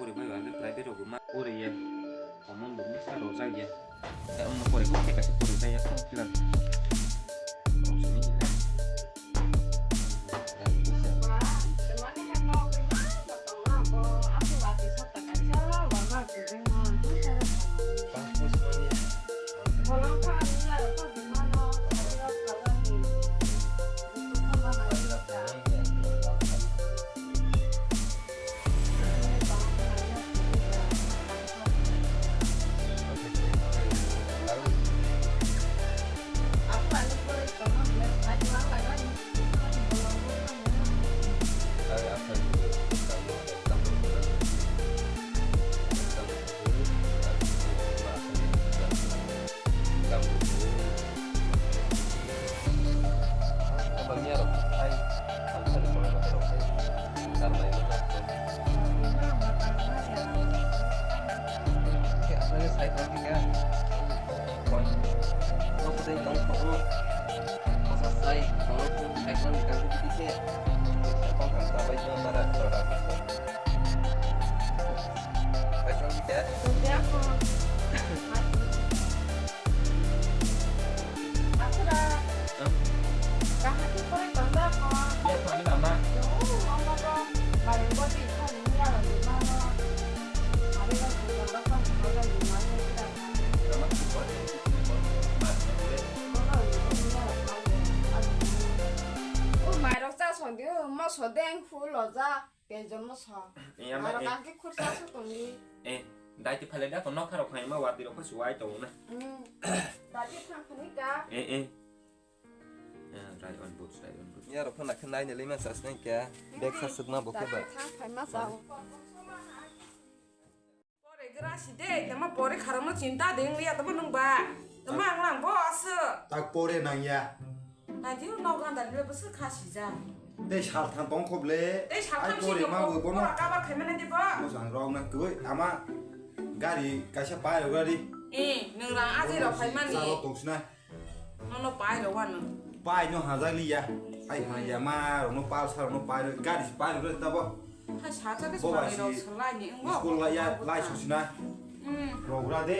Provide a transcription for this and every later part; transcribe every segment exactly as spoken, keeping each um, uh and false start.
Private rok ma pore ya. Common bo misa rojak ya. Sa wngma pore ko kaisa pore jaya. Mairok cha songdi, moso deng phul loja. Tei jomo sa. Iya, ma, aro eh. Kaki khursa su tongdi. Eh, dai ti phale da ko nokha rok khai ma wadi rok pha suwai to na. Hmm. Dai ti thang khani ka. Eh, eh. Ya, rai on boots, rai on boots. Ya rok phana khe nai ne lima sas nai kya. Bag sa suk ma bo khe ba. Dai ti thang khai ma sa. Pore gra si de, tama pore kharang no chinta de ngliya tama nung ba. Tama ang lang bo asu. Tak pore nang ya. Tadi no ganda le bus kha si ja. Tei sal thang tong khob le. Tei sal thang si pore ma bo bono. Pora kabar khai mane de ba. Mo sang rong na koi ama gari kaisa pai rok gari. Eh, nung rang aje rok khai mani. Sal tong sina. Nono pai rok wano. Pai no hajak li ya. Ai ha ya ma rok no pal sal no pai rok gari si pai rok tabo. Hai sal thang si pai rok salai ni. School la ya lai so sina. Hmm. Rok ra de.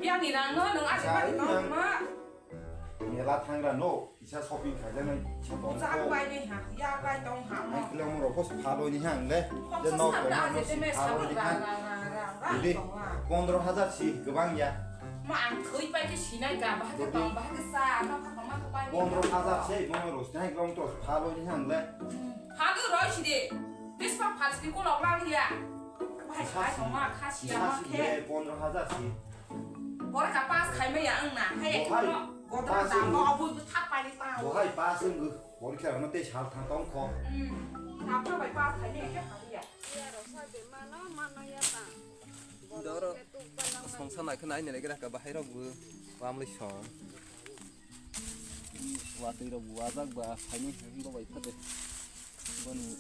Yang ni rang no nung aje pai rok ma. Mela thangra no, kisa shopping khaijaknai, kisa tong. Chak bai ni ha, ya bai tong ha mo. Ang kile mo rokos phalo ni hang le. Je nok tong ha no si phalo ni hang. Udi pondro hajar si gabang ya. Ma ang thoi pai ke sinai ga bahai ke tong bahai ke sa no ka ma ka pai. Pondro hajar si mo ros nai gong to phalo ni hang le. Phalo roi si de. Bis pa phal si ko lok lang ya. Bahai pai tong ma kha si ya ma khe. Pondro hajar si. Porikha pass khaimaya wngna, hai ekhe bono godra dam no obwi bwthak pailai tang. Bohai pass wngwi porikha rokno tei sal thang tong kho. Hmm. Sabra bai pass khaimaya khe hamya. Doro songsa naikhe naini lagi raka bahai rok bo wamlwi song. Watwi rok bo wajak ba phaini hinwi bo bai phade. Boni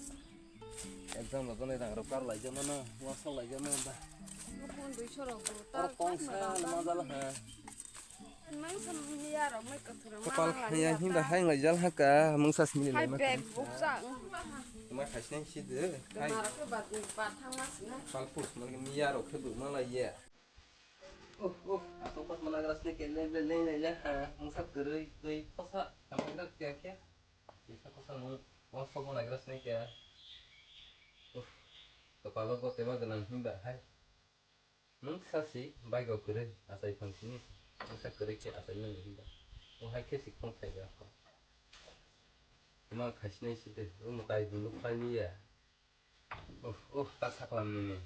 Exam rok jani rang rok kar lai jana na, wasa lai jana ba. Buphang dui soro bo. Oro tal tong sa ma jala ha. Mang sam ya rok mai kathura ma. Kapal ya hin ba hai lai jal ha ka, mungsa simi lai ma. Hai bag buksa. Ma khasnai si de. Hai. Ma rok ba ba thang ma sina. Pal pus ma mi ya rok khe bu ma lai ya. Oh, oh, ato pat mana gras ne ke le le le le ha. Mungsa kwrwi twi kosa. Tamo gras kya kya? Kisa kosa nwng uansukma naigra sini khe. Uff, kwpalo bo teibo gwnang hinba hai. Nwng kisa si bike o kwrwi achai phan sini, kisa kwrwi khe achai mani hinba. O hai khe si khong thai ya kho. Tma khaisinai si de, o mwtai bo nuk phai ni ya. Uff, uff, ta saklam nini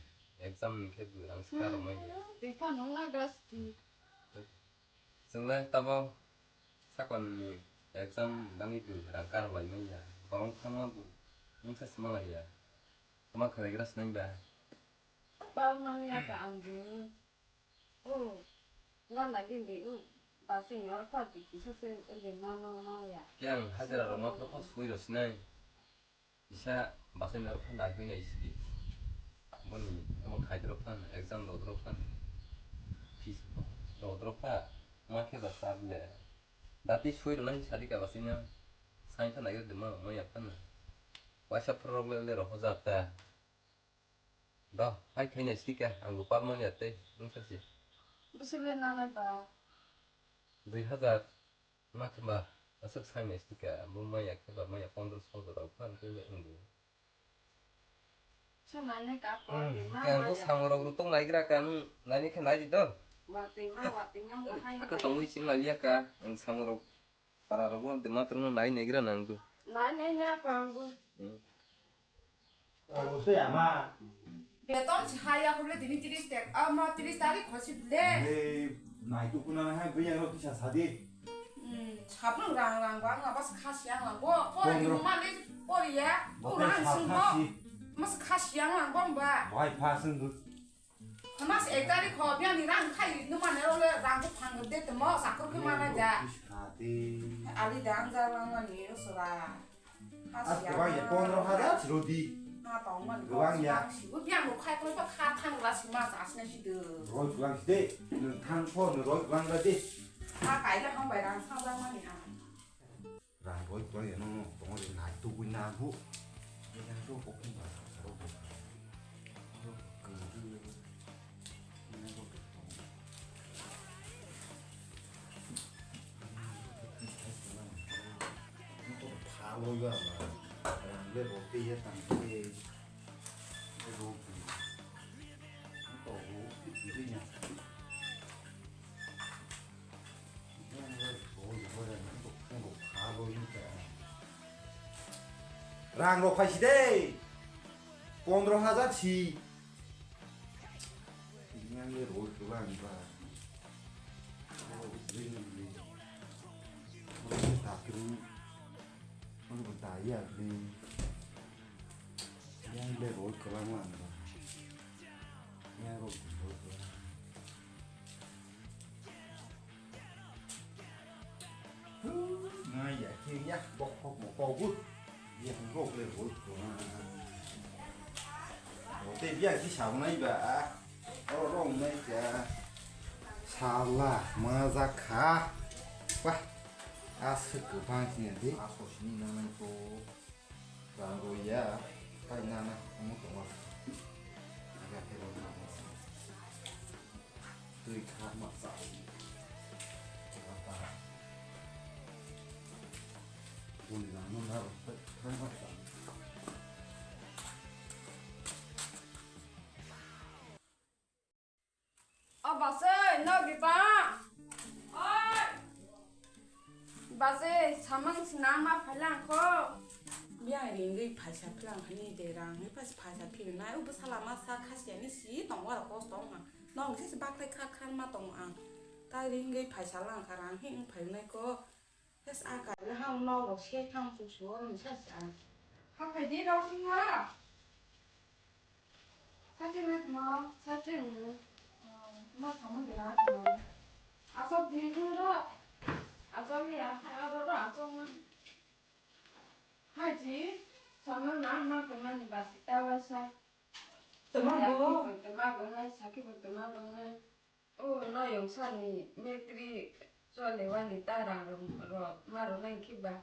exam ni khe bo ang swka rwmani ya. Twi phano nagra sini. Chwngle tabo saklamni exam bangwi bo rang karwk laimani ya, borok thangma bo mungsa se manlaiya, tama khlaigra swnai ba? Pal manya ka ang bo. O, gana gini, o, basing oro pal tiki sase ege mano maya. Khe ang hajira rok ma phano sui rw sinai. Kisa basai norok phan naiwi nai sidi. Boni omo khai dorok phan exam rok dorok phan. Fees rok dorok pha. Ma khe ba sab le. Dati soi rwnai sadi ka basai no. Sai phan naiwi de ma ma ya phan. Waisa phorok le le rok hoja ta. Do, hai khaina sika, ang bo palmani ate, nung sa si. Bwswk le nanai ba? Dui hazar, ma khe ba, aswk saina sika, bo maya khe ba, maya pondro sodro rok phan khe le wng bo. Swnai ne kap ko, hmm, ma khe ang bo maya. Samung rok rutong nai gra ka, nung nai ni khe nai di do. Watwi ma, watwi ma, ma hai. Aka tongwi sing lai ya ka, ang samung rok. Para rogo de matro no nai negra nang tu. Nai nai ya pang bu. Hmm. Abo se ama. Beton si haya ko le dini tiris tek. Ama tiris tarik khosi le. Le nai tu kuna hai bia ro kisa sadi. Hmm, sabun rang rang bang, apa se khasi yang lang bo. Pori pondro. Mama le pori ya. Bote rang sa sing bo. Khasi. Mas khasi yang lang bang ba. Bai pha sing du. Mas ek tarik ho, biang ni rang khai, numa ne role rang ko phang de te mo, sakur ke mana ja. Ade. Ali dang ja lang mani, sora. As kebang ya, pondro hajar si rodi. Ha, tong mani. Kebang ya. Si bu biang ko khai ko pa kha thang la si mas as ne si de. Roi kebang si de, nung thang pho, nung roi kebang da de. Ha, kai la hong bai rang sa ja mani ha. Rang roi kwlai ya no, no, tongo de nai tugui na bu. Nai rok bo kung ba sa rok bo. Rok kung du. Nai rok bo tong. Nai rok bo kung sai sa na. Nai rok pha lo ya ma. Rang le rok te ya tang te. Nai rok bo. Nai rok bo. Nai rok bo. Rang rok phai si de. Pondro hajar si. Yang le roi kebang ba. Roi kebang le. Roi kebang le. Yang le roi kebang ba. Yang roi kebang. Ngai ya, khe ya, bok bok mo kok bu. Ya, bok le bok. Mo te biya ki sa nai ba. Oro rong nai ka. Sala, maza kha. Wah. Aswk kwbang sini de. Aso sini nang nai to. Rang roi ya, tai nana, omo tongo. Aga khe roi nana. Twi kha ma sa. Bata. Buni nang no na roi, kha ma sa. O basai, no di ba? Oi! Basai, samang sinama phalang kho. Biang ringwi phaisa philang hani de rang, he pas phaisa phil nai, ubo sala ma sa khasiani si tong wara kos tong ha. Nong se baklai kha khan ma tong ang. Ta ringwi phaisa lang kha rang, he ung phai nai ko. Hes a kaile hang nogo se thang su su ni sa sa. Ha phai di rok singa. Sa theng na tma, sa theng. Ma thang ma gina tma. Asok di ro. Asok ya, ha ro ro asok ma. Hai ji, sama na ma ko ma ni ba si ta wa sa. Tma go. Tma go na, sa ki tma go na. O noyong sani metri chole wani ta rang rok ma rwnai khe ba.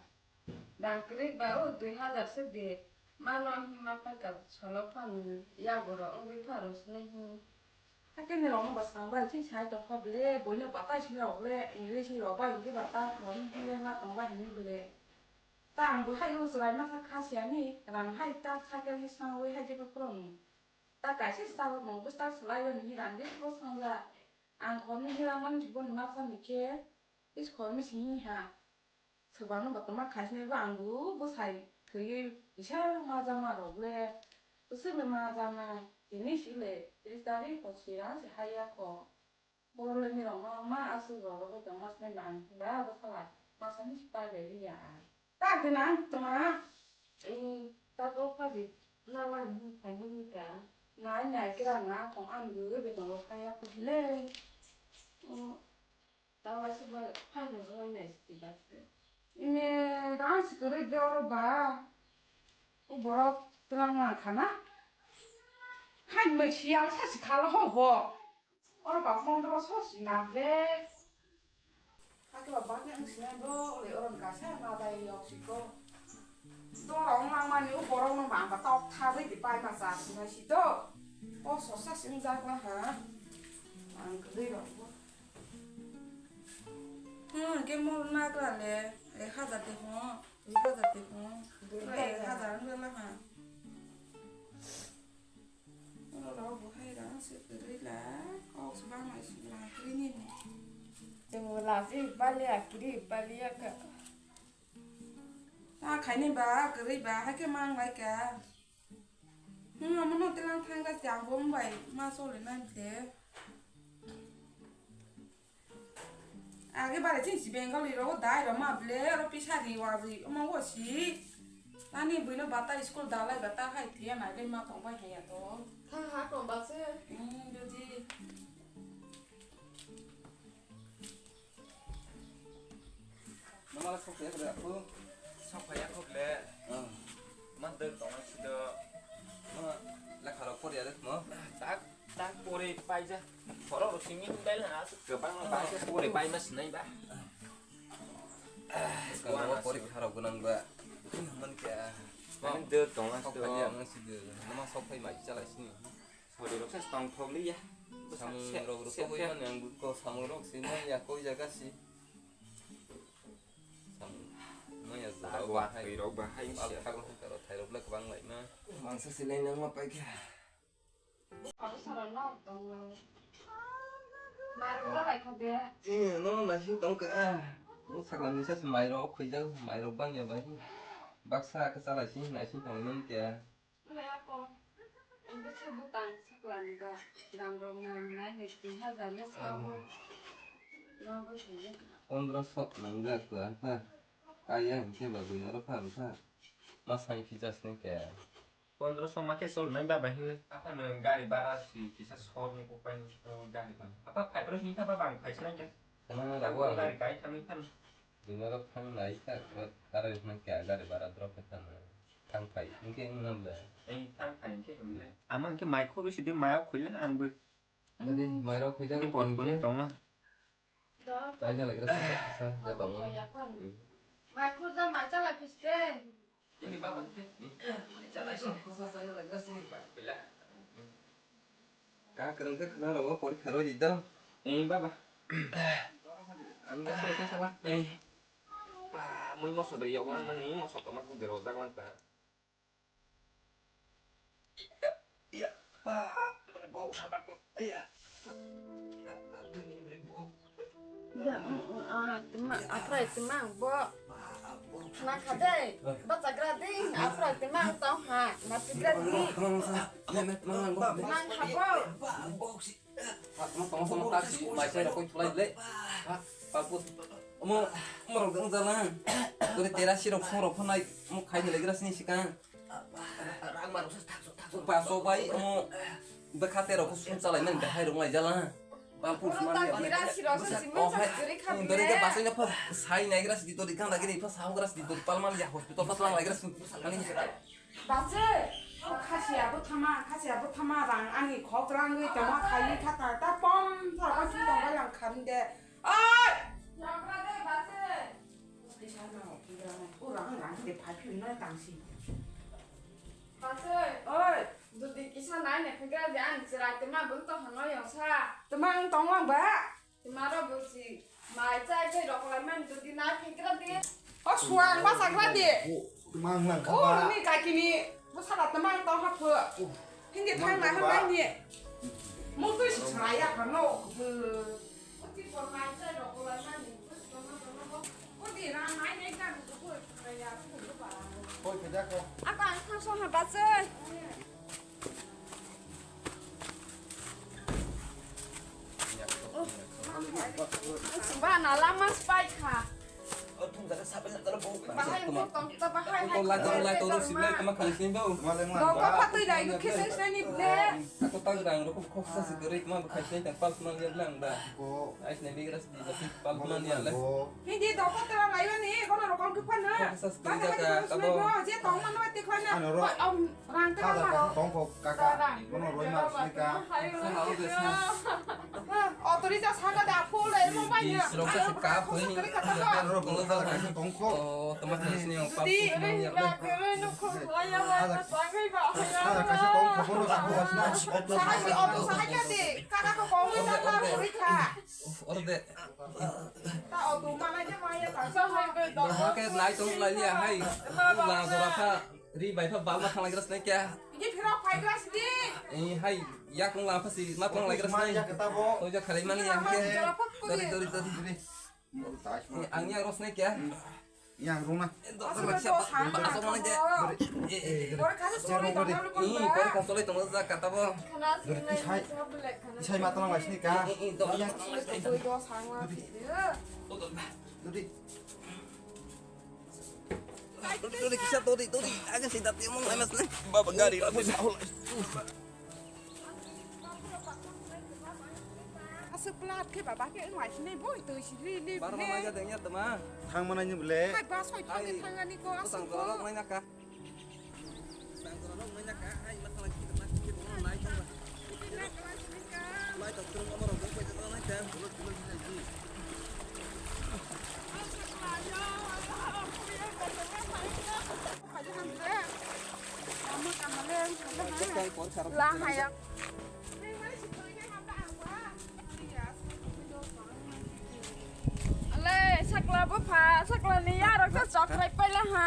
Rang kwrwi ba o dui hazar se de. Mano hima phaikha solo phano yago rok wngwi pharo swnai hi. Hakhe ni rok no bwskango bai thik sai tongkha ble, boino batai si rok le English ni rok bai hwnkhe ba ta rok hwnle ma tong bai hwnwi ble. Ta ang bo hai o chwrai masa kha siya ni rang hai ta cycle hi sangwi hai khe phano. Ta kaisa sabo mung bwswk swlaiyo hinwi rang de bwskango. Ang khoroknwi hilang mani boni masa ni khe is khoroknwi simi ha. Swbangno bo tongma khaisnai bo ang bo bwsai thwiwi kisa majama rok le bwswk le majama tini si le tris tarik bo sirang se haiya kho. Borok le mirok no ma aswk rw rw tongma se nang ba bwsala masa ni si pai bai ya. Ta khe nang tongma. Ei ta kok pha di na la ni phai ni ka. Nai nai kira na tong ang gwi gwi tong kha ya kho le. Ta wa si ba phai no rw nai si ba se. Ine dang si kwrwi de oro ba. O borok twlang lang kha na. Hai mai si ang sa si kha lo ho ho. Oro ba pondro so si na ble. Hakhe ba bang yang si na do le oro ka sa ma dai yok si ko. Dora ong lang mani o borok no ma ba tok tha bai di pai ma sa si na si to. O O sosa sing jak la ha. Ang kwrwi rok bo. Hmm, ke mo nagra le. Ek hajar de ho. Dui hajar de ho. Dui hajar. Ek hajar wng la ha. Oro rok bo hai rang se kwrwi la. Kok se bang mai se la kwrwi ni. Chwng bo la se bali a kwrwi bali a ka. Ta khaini ba kwrwi ba hai khe mang lai ka. Hmm, amo no tilang thang da chang bo bai ma sole nan the. Age bare chini si Bengali ro dai ro ma ble ro pisa ri wa ri ma wo si. Ani buino bata school dalai bata hai thia nai le ma tong bai haya to. Thang ha tong ba se. Hmm, jodi. Noma la sok ya kore aku. Sok ya kok le. Ah. Man dek tong si do. Ma lekha rok por ya dek mo. Tak tak pore pai ja. Khoro ro simi dai na. Kebang pai ja pore pai mas nai ba. Kalau pore kharo gunang ba. Man kya. Man dek tong si do. Sok ya nang si do. Noma sok pai mai chala sini. Sori rok se tong thok li ya. Samung rok rok se koi man yang ko samung rok sini ya koi jaga si. Samung. Maya jora bahai. Twi rok bahai. Al thak rok thai rok le kwbang lai ma. Mangsa silai nang ma pai kha. Aro sara nok tongo. Marok ro lai kha de. Eh, no na si tong ka. Mo sakla ni sa mai rok khoi jak mai rok bang ya bai. Baksa ka chala si nai si tong nang kya. Wngkhe bwtang swkang ba, rang rok nang nai hai tin hajar le sao. Nogo sini. Pondro sok nang jak ba, ha. Kaya hingke ba buino ro phan sa. Ma sai phi jas ni ke. Pondro sok ma khe sol nai ba bai hini. Apa no gari bara si kisa sol ni ko pai no gari ba. Apa phai pro hini kha ba bang phai sa nai. Sana rago ang. Gari kai thang ni phan. Buino ro phan nai sa, kare hingke gari bara drop ke thang. Thang phai, hingke wng nam le. Ei, thang phai hingke wng le. Ama hingke mai khoro sidi maya khuile ang bo. Ani mai rok khuida. Ni pon pon tong na. Chai na lagra sa, sa, ja tong. Mai khurda mai chala phiste. Ini baba ni. Mai chala sa. Sa, sa, sa, lagra sa. Bila. Ka kereng ke khna ro pori kharo di do. Ei baba. Ang da sa sa sa ba. Ei. Ba, mui moso de yok nang ni moso to ma de ro dak lang ta. Iya, ba, bau sa ba. Iya. Ya, ah, tema, apa ya tema, bo. Nang khade, bachagra ding, apa tema tau ha, na pigra ding. Mang sa, lemet mang, mang khabo. Tongma tongma tak si mai sai rok koi thulai le. Palput. Omo, omo rok dang jalan. Tore terasi rok song rok phonai, omo khai ni legra sini sikang. Rang ma rok sa thak so thak so. Paso bai, omo bekha te rok sung chalai nang dahai rok lai jalan. Palput. Terasi rok sini sa dori kha. Dori ke basai na pha sai nai gra sidi dori kang lagi ni pha sao gra sidi dori palmal ya hospital pas lang lai gra sini. Bachai, o khasiya bwthama, khasiya bwthama rang ani khok rangwi tongma khaiwi kha ta, ta pom thor kha sui tongbai lang kha de. Oi! Yagra de bachai. Tei sa na o kigra nai, o rang rang de phai phi nai tang si. Bachai. Oi! Jodi kisa nai ne phi gra de ani chirai te ma bung to hano yong sa. Te ma ang tong lang ba? Tei maro bo si mai chai chai rok lai man jodi na phi gra di. O suang ma sa gra di. Mang nang kha. O ni kaki ni bo sa da tei mang tong ha pho. Hindi thang na ha mai ni. Mo tu si chai ya ha no. O ti por mai chai rok lai man ni. O di na mai ni ka ko ko ya ko ko ba. Koi khe ja ko. A ka ang thang so ha ba chai. Ba na lama spike ha. Bahai mo tong ta bahai hai. Lai tong lai tong si lai tama khang sini do. Doko phatwi lai khe sini sini ble. Ako tang rang rok khok sa si dori tama khai sini tang pal man ya blang da. Ais ne bigra si da si pal man ya le. Hindi doko tera lai ni kono rokong khe phana. Khok sa si dori da ka bo. Je tong man wa te khana. Rang tera ma. Tong khok kaka. Kono roi ma sini ka. Sa ha o de sa. Auto Risa saga da phul da emo bai na. Sirok sa ka phul ni. Ro bolo da ka kong ko. Oh, tama sini yang pa. Di ri ga ri no ko la ya la ta sangai ba. Ada ka kong ko ko sa ko sa. Saga si auto saga de. Kaka ko kong ta ta ri kha. Orde. Ta auto mana je maya ta sa hai be do. Ke nai tong lai ya hai. La jora pha. Ri bai pha bal ma thang lai gras nai kya? Ini phira phai gras di. Eh, hai, yak nung la pha si, ma thang lai gras nai. Ya kata bo. To ja khalai mani yang ke. Tori, tori, tori. Ang ya ros nai kya? Yang runa. Asa mana je? Ore kasi sori tong. Ih, kore konsol tong ja kata bo. Isai, isai ma thang lai sini ka? Ih, ih, to. Dodi. Dodi, dodi, kisa dodi, dodi. Aga si dati mong lai mas lai. Baba gari la bisa. Asuk plat ke baba ke ngai sini boy to sini ni. Bar ma ja dengya tama. Thang mana ni bole. Hai ba soi thang thang ani ko asuk. Tang ko. Nai naka. Tang ko nai naka. Hai ma thang ki ma ki nai thang. Lai ta turun amar rok bai ta nai ta. La haya. Ale, sakla bo pha, sakla ni yarok sa chokrai paila ha.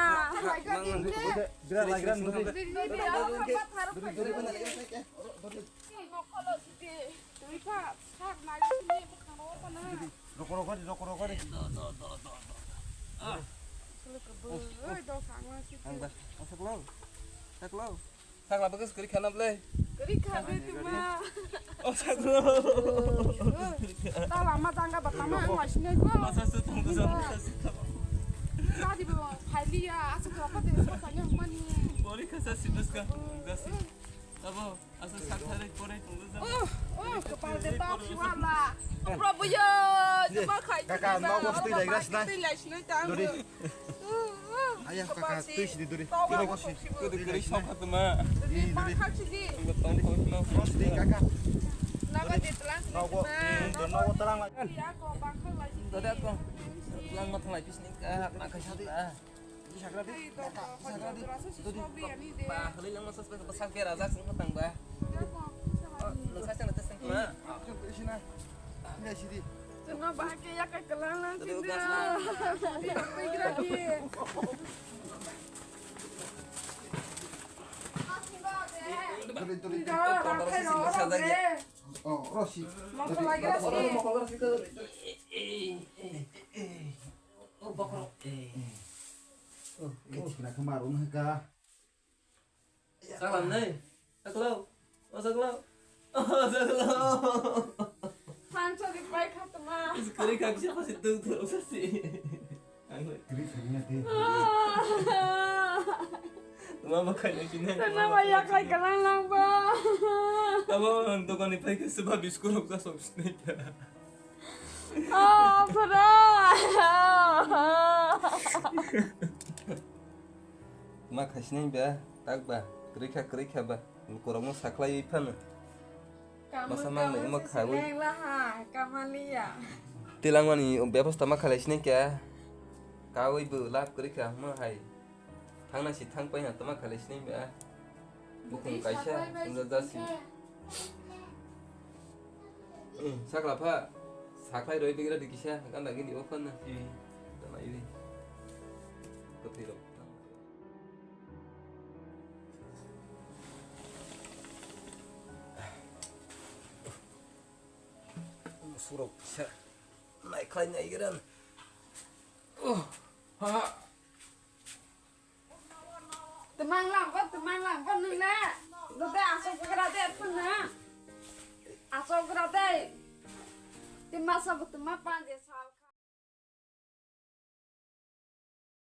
Bira lai gran dodi. Roko roko di, roko roko di. Ang ba, ang saklo. Saklo. Sakla bagus kiri khana ble. Kiri khana tuma. Oh saklo. Ta lama jangga batama ang wasine go. Masa su tong tu sama sa su tong. Tadi bo phailiya, asuk roko de sa phailiya mani. Bori khasa sinus ka. Gasi. Abo. Asa sathari korai tongdo jang. Oh, oh, kapal de tok suala. Prabhu yo, cuma khai. Kaka, nogo stui lai gras nai. Stui lai sinai tang. Dodi. Ayah kaka stui sidi dodi. Nogo si. Kudu kiri sok hatma. Dodi, dodi. Tong kau no. Nogo sidi kaka. Nogo di telang sini. Nogo. Nogo telang lai. Dodi aku. Telang matang lai pisning ka. Makai satu ah. Sagra di. Sagra di. Dodi. Ba, halai lang masa sebagai besar biar aja sing petang ba. Oh, lu saya sana testing ma. Aku tuh sini. Ini sini. Cuma bahake ya ke kelang lang sini. Dodi, gas. Di apa kira di. Dodi, dodi. Tidak, pakai rokok deh. Oh, rosi. Masuk lagi rosi. Oh, bakro. Eh. Oh, kecil nak kemarin ka. Sakla nai. Saklo. Oh, saklo. Oh, saklo. Pancho di pai khatma. Sekali kaki siapa sih tuh tuh sih. Kiri kirinya deh. Tuma bakal yang sini. Tuma banyak kai kelang lang ba. Tabo dokan ni pai ke sebab biskut rok sa sok sini. Oh, pura. Ma khasinai ba, tak ba, kwrwi kha, kwrwi kha ba, lukurokno sakhlaiwi phano. Masa mangno imo khawi. Lengla ha, kamaliya. Tilangmani bebosta ma khalai sinai kya, kawi bo lab kwrwi kha, mo hai. Thangna si thang pai ha, tama khalai sinai ba. Bukhung kaisa, sungja jasi. Sakla pha, saklai roi bigra di kisa, ganda gini o phan na. Tama ili. Kopi rok. Surok sa. Nai khlai nai gran. Oh, ha. Temang lang ko, temang lang ko nung na. Dote asok gra de pun na. Asok gra de. Tema sa tema pa je.